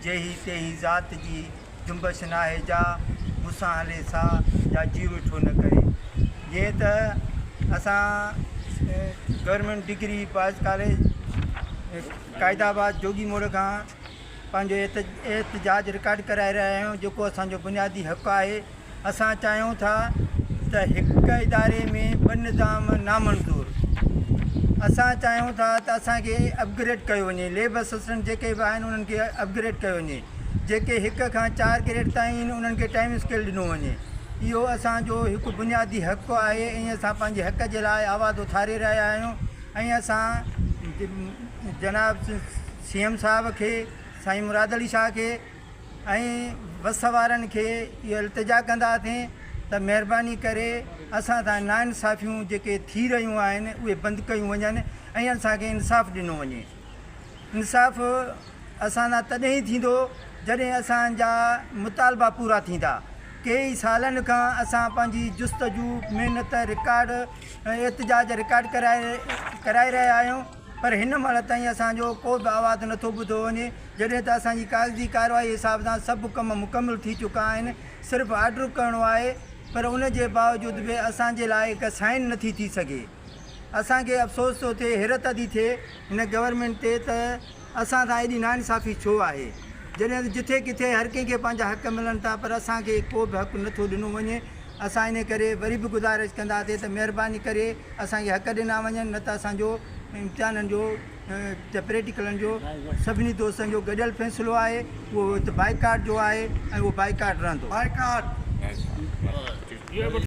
جيهي تيهي ذات جي جنبش ناهي جا مون سان هلي سا جا جيء ويٺو نه ڪري. جيئن ته اسان government degree boys college Quaidabad Jogi Mor کان پنهنجو احتجاج رڪارڊ ڪرائي رهيا آهيون جيڪو اسان جو بنيادي حق آهي. اسان چاهيون ٿا ته هڪ اداري ۾ ٻه نظام نامنظور. اسان چاهيون ٿا ته اسان کي اپگريڊ ڪيو وڃي، ليب اسسٽنٽ جيڪي به آهن انهن کي اپگريڊ ڪيو وڃي، جيڪي هڪ کان چار گريڊ تائين آهن انهن کي ٽائيم اسڪيل ڏنو وڃي. اهو اسان جو هڪ بنيادي حق آهي ۽ اسان پنهنجي حق جي لاء آواز اٿاري رهيا آهيون ۽ اسان جناب سي ايم صاحب کي، سائين مراد علي شاهه کي، ۽ وس وارن کي اهو التجا ڪنداسين ته مهرباني ڪري اسان سان ناانصافيون جيڪي ٿي رهيون آهن اهي بند ڪيون وڃن ۽ اسان کي انصاف ڏنو وڃي. انصاف اسان سان تڏهن ئي ٿيندو جڏهن اسان جا مطالبا پورا ٿيندا. ڪيئي سالن کان اسان پنهنجي جستجو، محنت، رڪارڊ ۽ احتجاج رڪارڊ ڪرائي رهيا آهيون. پر هن مهل تائين اسان جو ڪو به آواز نه ٿو ٻڌو وڃي، جڏهن ته اسان جي ڪاغذي ڪارروائي حساب سان سڀ ڪم مڪمل ٿي چڪا آهن، صرف آرڊر ڪرڻو آهي، پر ان جي باوجود به اسان جي لاء هڪ سائن نه ٿي ٿي سگهي. اسان کي افسوس ٿو ٿئي، حيرت ٿي ٿئي هن گورنمينٽ تي ته اسان سان ايڏي ناانصافي ڇو آهي، جڏهن ته جٿي ڪٿي هر ڪنهن کي پنهنجا حق ملن ٿا، پر اسان کي ڪو به حق نه ٿو ڏنو وڃي. اسان انهي ڪري وري به گذارش ڪنداسين ته مهرباني ڪري اسان کي حق ڏنا وڃن نه ته اسان جو امتحانن جو ته پريٽيڪلن جو سڀني دوستن جو گڏيل فيصلو آهي اهو هت بائيڪاٽ جو آهي ۽ اهو بائيڪاٽ رهندو. بائيڪاٽ.